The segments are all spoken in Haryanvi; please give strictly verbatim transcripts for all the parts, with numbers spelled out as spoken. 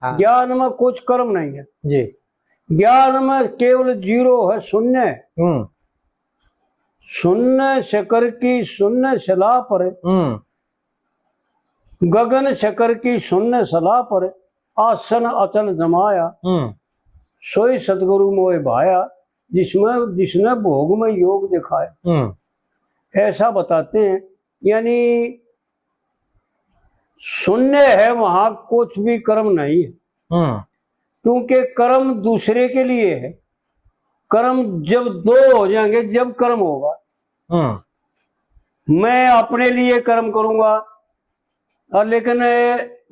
हाँ। ज्ञान में कुछ कर्म नहीं है। जी। ज्ञान में केवल जीरो है, शून्य है। हम्म। शून्य शकर की शून्य शिला पर, हम्म। गगन शकर की शून्य शिला पर आसन अचल जमाया। हम्म। सोई सतगुरु मोए भाया, जिसमें, जिसने भोग में योग दिखाया। हम्म। ऐसा बताते हैं, यानी शून्य है, वहां कुछ भी कर्म नहीं है। हम्म। क्योंकि कर्म दूसरे के लिए है। कर्म जब दो हो जाएंगे, जब कर्म होगा। हम्म। मैं अपने लिए कर्म करूंगा, और लेकिन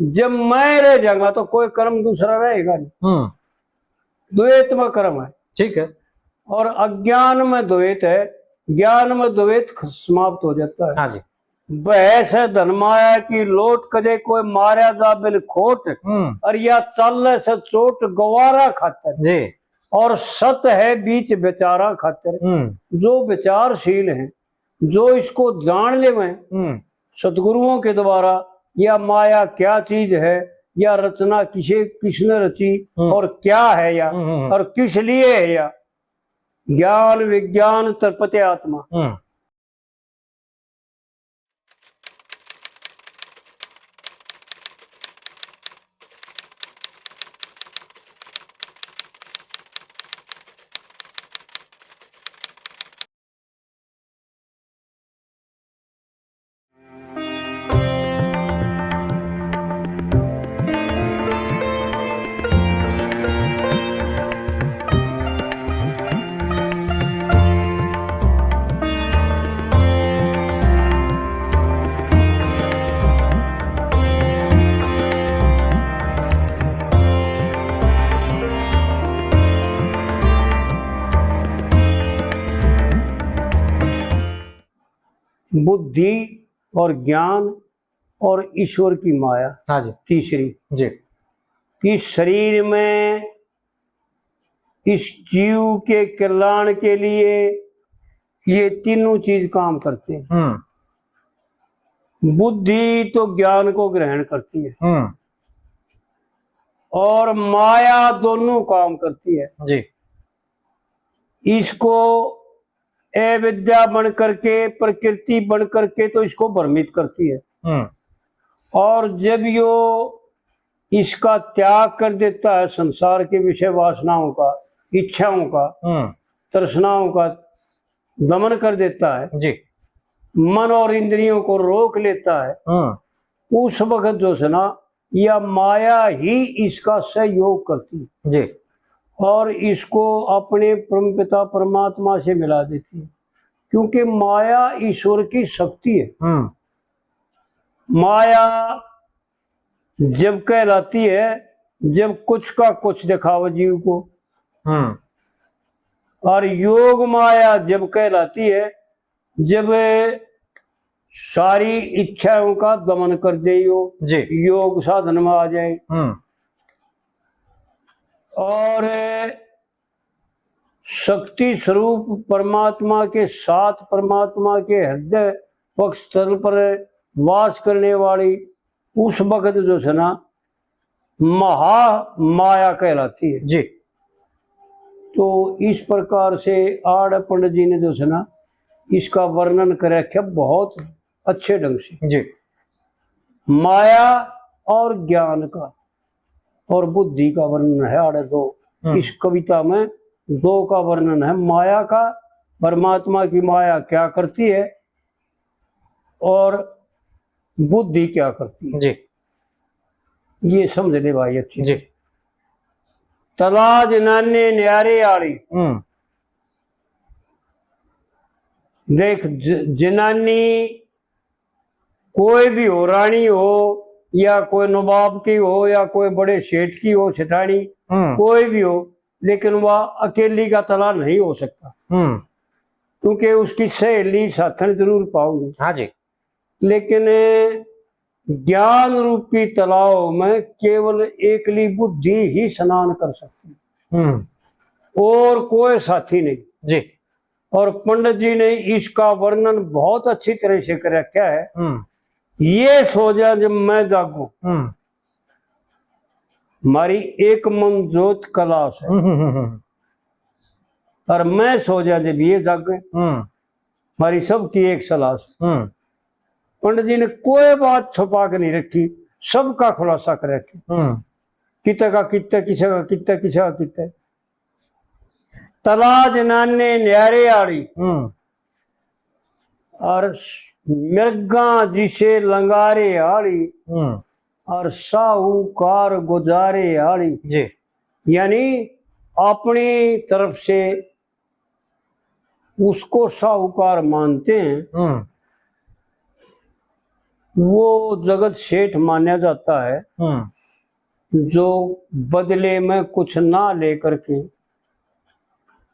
जब मैं रह जाऊंगा तो कोई कर्म दूसरा रहेगा नहीं। हम्म। द्वैत में कर्म है। ठीक है। और अज्ञान में द्वैत है, ज्ञान में द्वैत ख-, समाप्त हो जाता है। हाँ जी। भय से धन माया की लोट, कदे कोई मारा जा बिन खोट, हम्म। और या चाले से चोट गवारा खातर। जी। और सत है बीच विचारा खातर। हम्म। जो विचारशील है, जो इसको जान लेवे, हम्म। सतगुरुओं के द्वारा, या माया क्या चीज है, या रचना किसे, किसने रची, हम्म। और क्या है या, हम्म, हम्म, हम्म। और किस लिए है या, ज्ञान विज्ञान तृप्त आत्मा। हम्म। बुद्धि और ज्ञान और ईश्वर की माया। हाँ जी। तीसरी, जी। कि शरीर में इस जीव के कल्याण के लिए ये तीनों चीज काम करते हैं। हम्म। बुद्धि तो ज्ञान को ग्रहण करती है, हम्म। और माया दोनों काम करती है। जी। इसको अविद्या बन करके, प्रकृति बन करके तो इसको भ्रमित करती है। हम्म। और जब यो इसका त्याग कर देता है, संसार के विषय वासनाओं का, इच्छाओं का, हम्म। तृष्णाओं का दमन कर देता है, जी। मन और इंद्रियों को रोक लेता है, हम्म। उस वक्त जो है ना, या माया ही इसका सहयोग करती है। जी। और इसको अपने परमपिता परमात्मा से मिला देती है, क्योंकि माया ईश्वर की शक्ति है। हम्म। माया जब कहलाती है, जब कुछ का कुछ दिखावे जीव को। हम्म। और योग माया जब कहलाती है, जब सारी इच्छाओं का दमन कर दे यो, जी। योग साधन में आ जाए। हम्म। और शक्ति स्वरूप परमात्मा के साथ, परमात्मा के हृदय वक्षस्थल पर वास करने वाली उस वक्त जो है ना, महामाया कहलाती है। जी। तो इस प्रकार से आड़ पंडित जी ने जो है ना, इसका वर्णन कर रखा बहुत अच्छे ढंग से। जी। माया और ज्ञान का और बुद्धि का वर्णन है आड़े दो। हम्म। इस कविता में दो का वर्णन है, माया का, परमात्मा की माया क्या करती है और बुद्धि क्या करती है। जी। ये समझ ले भाई अच्छी। जी। तला जनानी न्यारे आली। हम्म। देख, ज-, जनानी कोई भी हो, रानी हो या कोई नवाब की हो या कोई बड़े सेठ की हो, सेठानी, हम्म। कोई भी हो, लेकिन वह अकेली का तला नहीं हो सकता। हम्म। क्योंकि उसकी सहेली साथन जरूर पाओगे। हाँ जी। लेकिन ज्ञान रूपी तालाब में केवल एकली बुद्धि ही स्नान कर सकती है। हम्म। और कोई साथी नहीं। जी। और पंडित जी ने इसका वर्णन बहुत अच्छी तरह से कर रखा है। हम्म। ये सो जा जब मैं जागूं। हम्म। हमारी एक मन जोत कलास है। हम्म, हम्म, हम्म, हम्म। और मैं सो जा जब ये जागे, हम्म। हमारी सबकी एक सलाह से। हम्म। पंडित जी ने कोई बात छुपा के नहीं रखी, सबका खुलासा कर रखी। हम्म। किते का किते, किसे का किते, किसे का किते। तला जनाने न्यारे आली, हम्म। और मिर्गा जिसे लंगारे आली, हम्म। और साहूकार गुजारे आली। जी। यानी अपनी तरफ से उसको साहूकार मानते हैं, हम्म। वो जगत सेठ माना जाता है, हम्म। जो बदले में कुछ ना लेकर के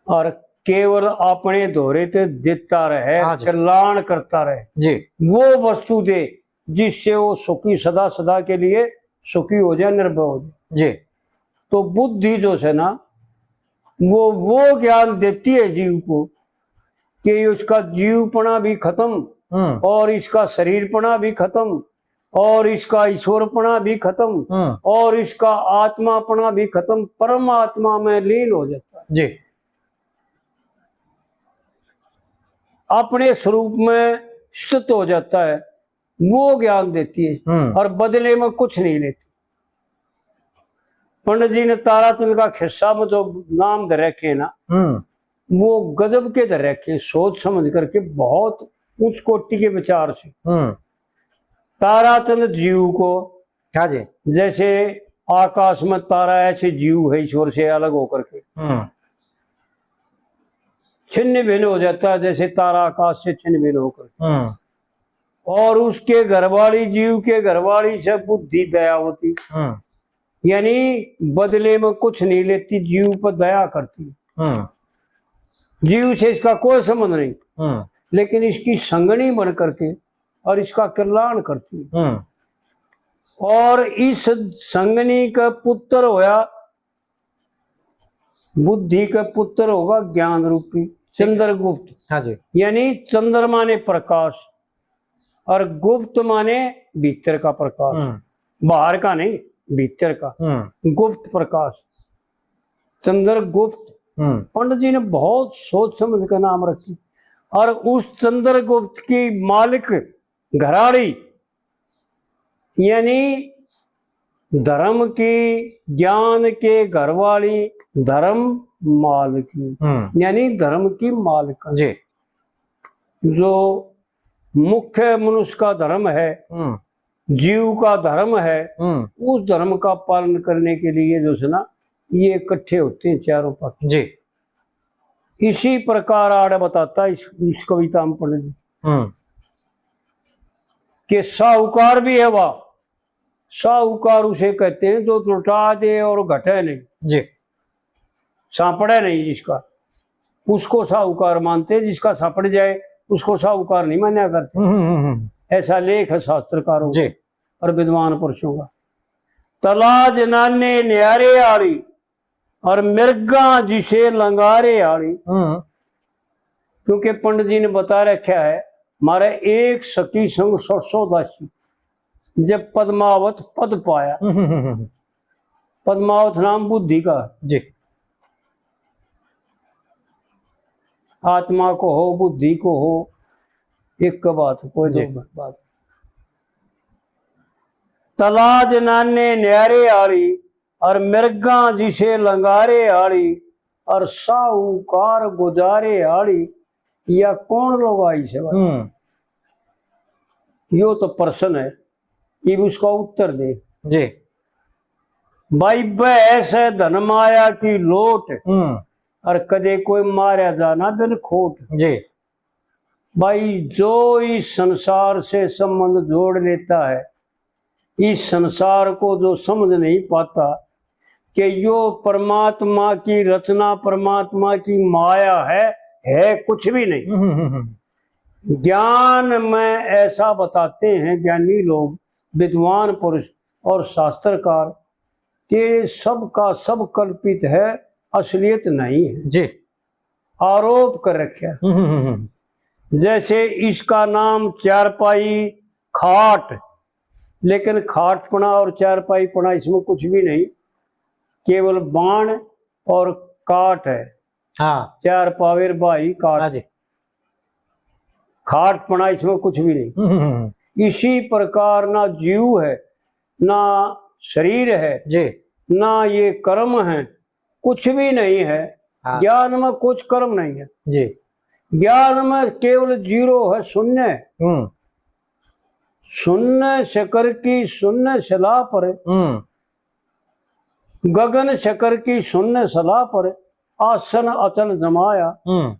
और केवल अपने धोरे ते देता रहे, हाँ जी। कल्याण करता रहे, जी। वो वस्तु दे जिससे वो सुखी, सदा सदा के लिए सुखी हो जाए, निर्भय हो जाए। जी। तो बुद्धि जो है ना, वो वो ज्ञान देती है जीव को कि उसका जीवपना भी खत्म, हम्म। और इसका शरीरपना भी खत्म, और इसका ईश्वरपना भी खत्म, हम्म। और इसका आत्मापना भी खत्म, परमात्मा में लीन हो जाता है। जी। अपने स्वरूप में स्थित हो जाता है, वो ज्ञान देती है, हम्म। और बदले में कुछ नहीं लेती। पंडित जी ने ताराचंद का खिस्सा में जो नाम धर रखे हैं ना, हम्म। वो गजब के धर रखे हैं, सोच समझ करके बहुत उच्च कोटि के विचार से। हम्म। ताराचंद जीव को, हाँ जी। जैसे आकाश में तारा, ऐसे जीव है ईश्वर से अलग होकर के। हम्म। छिन्न भिन्न हो जाता है, जैसे तारा आकाश से छिन्न भिन्न होकर। हम्म। और उसके घरवाली, जीव के घरवाली से बुद्धि दया होती, हम्म। यानी बदले में कुछ नहीं लेती, जीव पर दया करती। हम्म। जीव से इसका कोई संबंध नहीं, हम्म। लेकिन इसकी संगनी बन करके और इसका कल्याण करती। हम्म। और इस संगनी का पुत्र होया, बुद्धि का पुत्र होगा ज्ञान रूपी चंद्रगुप्त। हाँ जी। यानी चंद्रमा ने प्रकाश, और गुप्त माने भीतर का प्रकाश, हम्म। बाहर का नहीं, भीतर का। हम्म। गुप्त प्रकाश, चंद्रगुप्त। हम्म। पंडित जी ने बहुत सोच समझ कर नाम रखी। और उस चंद्रगुप्त की मालिक घराड़ी, यानी धर्म की, ज्ञान के घरवाली, धर्म माल की, हम्म। यानी धर्म की मालिक। जी। जो मुख्य मनुष्य का धर्म है, हम्म। जीव का धर्म है, हम्म। उस धर्म का पालन करने के लिए जो है ना, ये इकट्ठे होते हैं चारों पक्ष। जी। इसी प्रकार आड़ बताता इस, इस कविता में पंडित जी, हम्म। कि साहूकार भी है वह, साहूकार उसे कहते हैं जो लुटा दे और घटे नहीं। जी। सांपड़े नहीं जिसका, उसको साहूकार मानते, जिसका सांपड़ जाए उसको साहूकार नहीं माना करते। हम्म, हम्म, हम्म। ऐसा लेख है शास्त्रकारों का जी। और विद्वान पुरुषों का। तला जनाने न्यारे आली और मिर्गा जिसे लंगारे आली। हम्म। क्योंकि पंडित जी ने बता रखा है, मारे एक सखी संग सौ सौ दासी, जब पद्मावत पद पाया। हम्म, हम्म, हम्म। पद्मावत नाम बुद्धि का। जी। आत्मा को हो, बुद्धि को हो, एक बात, कोई जी। दो बात। तला जनाने न्यारे आली और मिर्गा जिसे लंगारे आली और साहूकार गुजारे आली, या कौन लुगाई से भाई? हम्म। यो तो प्रश्न है, इब उसका उत्तर दे। जी। भाई, बहस है धन माया की लोट, हम्म। और कदे कोई मारा जाना बिन खोट। जी। भाई, जो इस संसार से संबंध जोड़ लेता है, इस संसार को जो समझ नहीं पाता कि यो परमात्मा की रचना, परमात्मा की माया है, है कुछ भी नहीं। हम्म, हम्म, हम्म। ज्ञान में ऐसा बताते हैं ज्ञानी लोग, विद्वान पुरुष और शास्त्रकार, कि सबका सब कल्पित है, असलियत नहीं है। जी। आरोप कर रखा। हम्म, हम्म, हम्म। जैसे इसका नाम चारपाई खाट, लेकिन खाटपना और चारपाईपना इसमें कुछ भी नहीं। केवल बाण और काट है। हाँ। चार पावेर भाई काट। हाँ जी। खाटपना इसमें कुछ भी नहीं। हम्म, हम्म, हम्म। इसी प्रकार ना जीव है, ना शरीर है, जी। ना ये कर्म है, कुछ भी नहीं है। हाँ। ज्ञान में कुछ कर्म नहीं है। जी। ज्ञान में केवल जीरो है, शून्य है। हम्म। शून्य शकर की शून्य शिला पर, हम्म। गगन शकर की शून्य शिला पर आसन अचल जमाया। हम्म।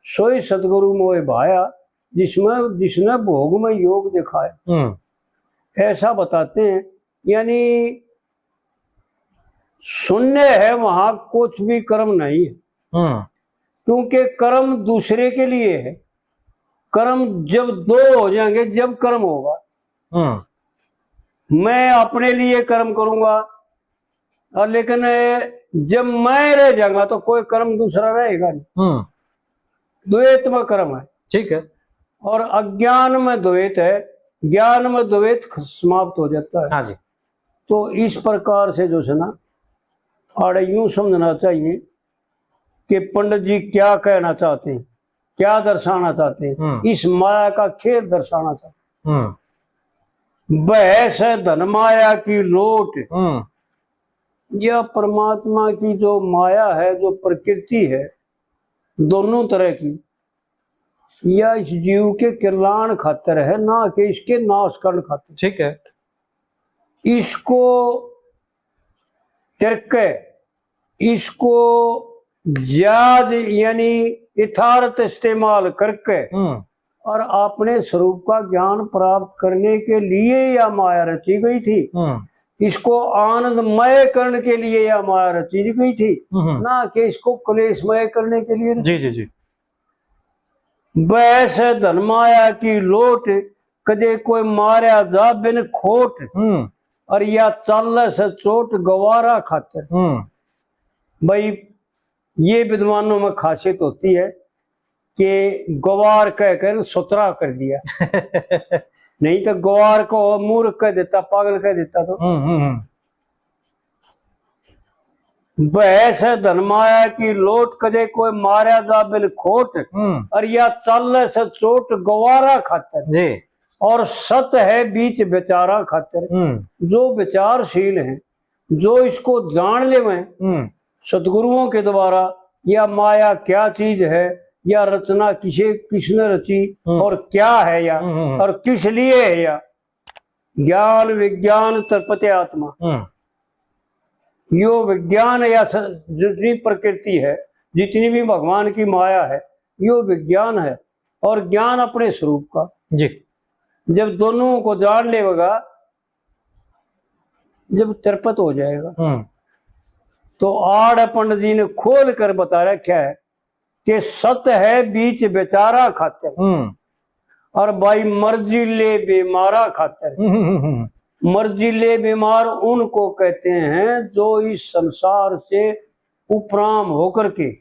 सोई सतगुरु मोए भाया, जिसमें, जिसने भोग में योग दिखाया। हम्म। ऐसा बताते हैं, यानी शून्य है, वहां कुछ भी कर्म नहीं है। हम्म। क्योंकि कर्म दूसरे के लिए है। कर्म जब दो हो जाएंगे, जब कर्म होगा। हम्म। मैं अपने लिए कर्म करूंगा, और लेकिन जब मैं रह जाऊंगा तो कोई कर्म दूसरा रहेगा नहीं। हम्म। द्वैत में कर्म है। ठीक है। और अज्ञान में द्वैत है, ज्ञान में द्वैत ख-, समाप्त हो जाता है। हाँ जी। तो इस प्रकार से जो है ना, आड़े यूं समझना चाहिए कि पंडित जी क्या कहना चाहते हैं, क्या दर्शाना चाहते हैं, हम्म। इस माया का खेल दर्शाना चाहते हैं। हम्म। बहस है धन माया की लोट। हम्म। यह परमात्मा की जो माया है, जो प्रकृति है, दोनों तरह की, या इस जीव के कल्याण खातर है, ना कि इसके नाश करण खातर। ठीक है। इसको तिरके, इसको जायज यानी यथार्थ इस्तेमाल करके हम्म। और अपने स्वरूप का ज्ञान प्राप्त करने के लिए या माया रची गई थी। हम्म। इसको आनंदमय करने के लिए या माया रची गई थी, हम्म। ना कि इसको क्लेशमय करने के लिए। जी, जी, जी। बहस धन माया की लोट, कदे कोई मारया जा बिन खोट। हम्म। और या चाले से चोट गवारा खातर। हम्म। भाई, ये विद्वानों में खासियत होती है कि गवार कह कर सुतरा कर दिया। नहीं तो गवार को मूर्ख कह देता, पागल कह देता तो। हम्म, हम्म, हम्म। बहस है धन माया की लोट, कदे कोई मारया जा बिन खोट। हम्म। और या चाले से चोट गवारा खातर। जी। और सत है बीच विचारा खातर। हम्म। जो विचारशील हैं, जो इसको जान लेवें, हम्म। सदगुरुओं के द्वारा, या माया क्या चीज है, या रचना किसे, किसने रची हम्म। और क्या है या, हम्म, हम्म, हम्म। और किस लिए है या, ज्ञान विज्ञान तृप्त आत्मा। हम्म। यो विज्ञान या स-, जितनी प्रकृति है, जितनी भी भगवान की माया है, यो विज्ञान है और ज्ञान अपने स्वरूप का। जी। जब दोनों को जान लेगा, जब तृप्त हो जाएगा। हम्म। तो आड़ पंडित जी ने खोल कर बता रखा है कि सत है बीच बेचारा खातर। हम्म। और भाई मर्जी ले बीमारा खातर। हम्म, हम्म, हम्म। मर्जी ले बीमार उनको कहते हैं जो इस संसार से उपराम होकर के,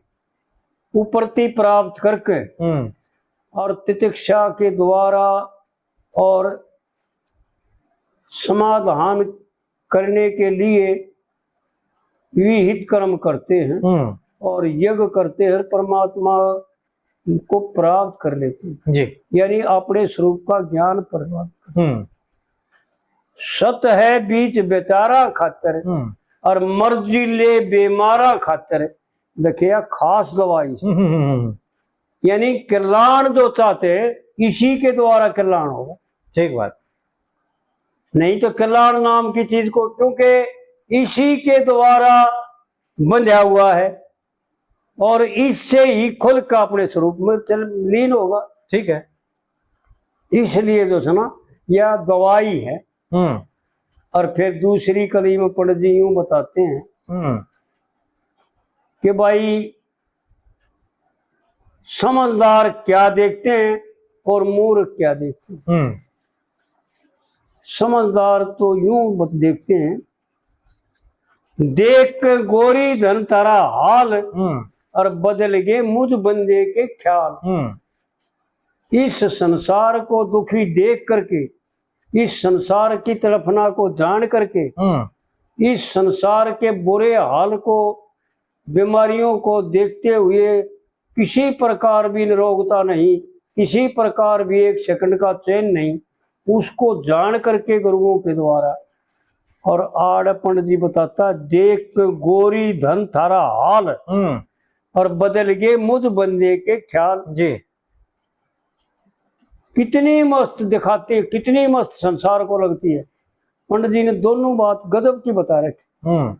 उपरति प्राप्त करके हम्म। और तितिक्षा के द्वारा और समाधान करने के लिए विहित कर्म करते हैं हम्म। और यज्ञ करते हैं, परमात्मा को प्राप्त कर लेते हैं। जी। यानी अपने स्वरूप का ज्ञान प्राप्त करते हैं। हम्म। सत है बीच बेचारा खातर हम्म। और मर्जी ले बीमारा खातर। देखिए, यह खास दवाई। हम्म, हम्म, हम्म। यानी कल्याण जो चाहते हैं, इसी के द्वारा कल्याण होगा। ठीक बात। नहीं तो कल्याण नाम की चीज को, क्योंकि इसी के द्वारा बंधा हुआ है और इससे ही खुल का अपने स्वरूप में चल, लीन होगा। ठीक है। इसलिए जो है ना, यह दवाई है। हम्म। और फिर दूसरी कली में पंडित जी यूं बताते हैं हम्म। कि भाई, समझदार क्या देखते हैं और मूर्ख क्या देखते हैं। हम्म। समझदार तो यूं बत-, देखते हैं, देख के गोरी धन तारा हाल हम्म। और बदल गए मुझ बंदे के ख्याल। हम्म। इस संसार को दुखी देख करके, इस संसार की तड़फना को जान करके हम्म। इस संसार के बुरे हाल को, बीमारियों को देखते हुए किसी प्रकार भी निरोगता नहीं, किसी प्रकार भी एक सेकंड का चैन नहीं, उसको जान करके गुरुओं के द्वारा। और आड़ पंडित जी बताता, देख के गोरी धन थारा हाल, हम्म। और बदल गए मुझ बंदे के ख्याल। जी। कितनी मस्त दिखाती है, कितनी मस्त संसार को लगती है। पंडित जी ने दोनों बात गजब की बता रखी। हम्म।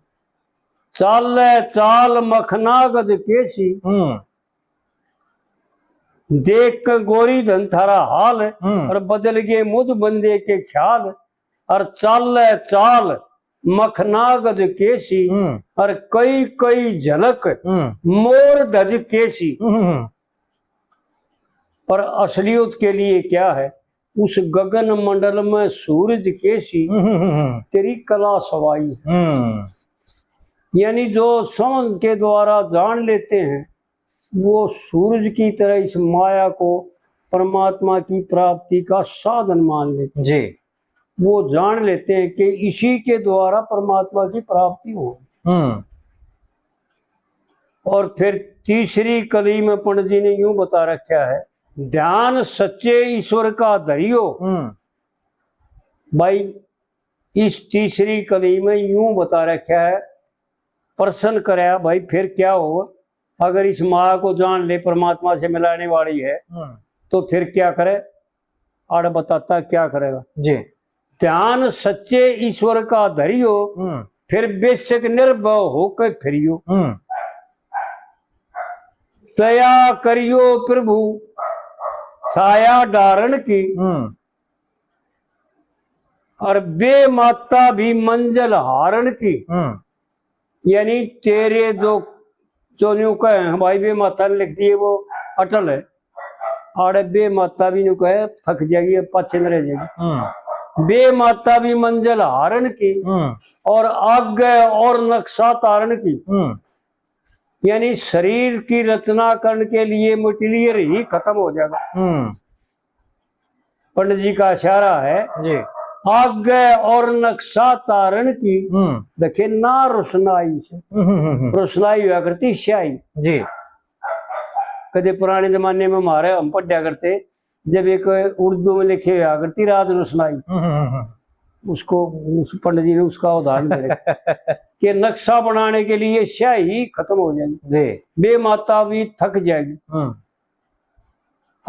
चाले चाल मखना गज केसी, हम्म। देख के गोरी धन थारा हाल, हम्म। और बदल गए मुझ बंदे के ख्याल, और चाले चाल मखना गज केसी, हम्म। और कई कई झलक हम्म। मोर धज केसी। हम्म, हम्म। पर असलियत के लिए क्या है, उस गगन मंडल में सूरज केसी, हम्म, हम्म, हम्म। तेरी कला सवाई है। हम्म। यानी जो समझ के द्वारा जान लेते हैं, वो सूरज की तरह इस माया को परमात्मा की प्राप्ति का साधन मान लेते हैं। जी। वो जान लेते हैं कि इसी के द्वारा परमात्मा की प्राप्ति हो। हम्म। और फिर तीसरी कली में पंडित जी ने यूं बता रखा है, ध्यान सच्चे ईश्वर का धरियो। हम्म। भाई, इस तीसरी कली में यूं बता रखा है, प्रश्न करया, भाई, फिर क्या होगा? अगर इस माँ को जान ले, परमात्मा से मिलाने वाली है, हम्म। तो फिर क्या करे? आड़ बताता क्या करेगा। जी। ध्यान सच्चे ईश्वर का धरियो, हम्म। फिर बेशक निर्भय होकर फिरियो। हम्म। दया करियो प्रभु छाया डारण की, हम्म। और बेमाता भी मंजिल हारण की। हम्म। यानी तेरे जो, जो न्यू कहे हैं भाई, बेमाता ने लिख दिए, वो अटल है। आड़े बेमाता भी न्यू कहे, थक जाएगी, पाछे में रह जाएगी। हम्म। बेमाता भी मंजिल हारण की, हम्म। और आगे और नक्शा तारण की। हम्म। यानी शरीर की रचना करने के लिए मटेरियल ही खत्म हो जाएगा। हम्म। पंडित जी का इशारा है। जी। आगे और नक्शा तारण की। हम्म। देखे ना रोशनाई से। हम्म, हम्म, हम्म। रोशनाई हुआ करती स्याही। जी। कदे पुराने जमाने में हमारे हम पढ़ा करते, जब एक उर्दू में लिखे हुआ करती राज रोशनाई। हम्म, हम्म, हम्म। उसको, उस पंडित जी ने उसका उदाहरण दे रखा कि नक्शा बनाने के लिए स्याही खत्म हो जाएगी। जी। बेमाता भी थक जाएगी। हम्म।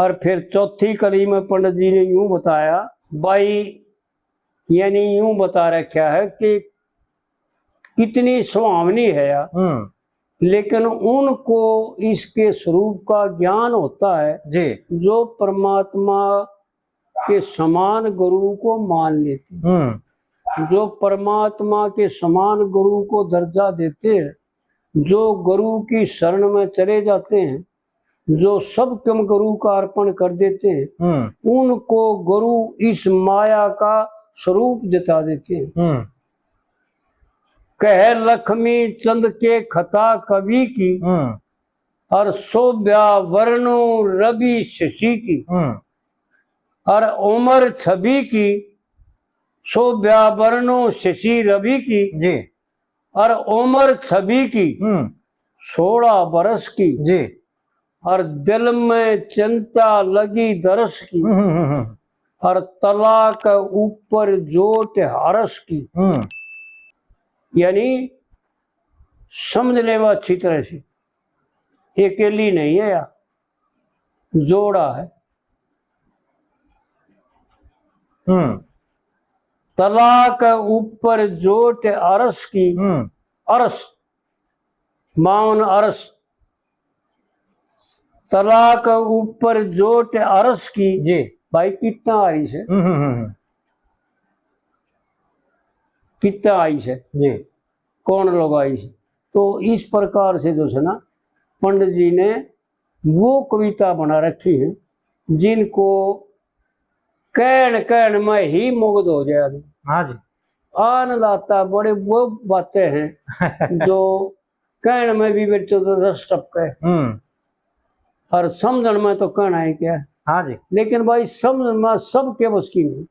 और फिर चौथी कली में पंडित जी ने यूं बताया, बाई, यानी यूं बता रखा है कि कितनी सुहावनी है यार। हम्म। लेकिन उनको इसके स्वरूप का ज्ञान होता है, जी। जो परमात्मा के समान गुरु को मान लेते हैं, हम्म। जो परमात्मा के समान गुरु को दर्जा देते हैं, जो गुरु की शरण में चले जाते हैं, जो सब कम गुरु का अर्पण कर देते हैं, हम्म। उनको गुरु इस माया का स्वरूप जता देते हैं। हम्म। कह लक्ष्मी चंद के खता कवि की, हम्म। और शोभ्या वरणु रवि शशि की, हम्म। और उम्र छवि की, शोभ्या वरणु शशि रवि की, जी। और उम्र छवि की, हम्म। सोलह बरस की, जी। और दिल में चिंता लगी दरस की, हम्म, हम्म, हम्म। और तला के ऊपर जोट हरस की। हम्म। यानी समझ लेवा अच्छी तरह से, अकेली नहीं है यार, जोड़ा है। हम्म। तला के ऊपर जोट अरस की, हम्म। अरस, बावन अरस, तला के ऊपर जोट अरस की। जी। भाई, कितना आई से? हम्म, हम्म, हम्म। कितना आई से? जी। कौन लोग आई से? तो इस प्रकार से जो है ना, पंडित जी ने वो कविता बना रखी है, जिनको कहन, कहन में ही मुग्ध हो जाए आदमी। हाँ जी। आनंद आता, बड़े वो बातें हैं जो कहन में भी बच्चों तो रस टपके। हम्म। और समझण में तो कहना है क्या? हाँ जी। लेकिन भाई, समझ में सबके बस की नहीं।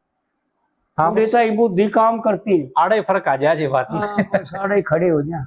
हाँ, पूरे बस। ताई बुद्धि काम करती है। आड़े फर्क आ जाए जी बात में। हाँ, बस आड़े खड़े हो जाए।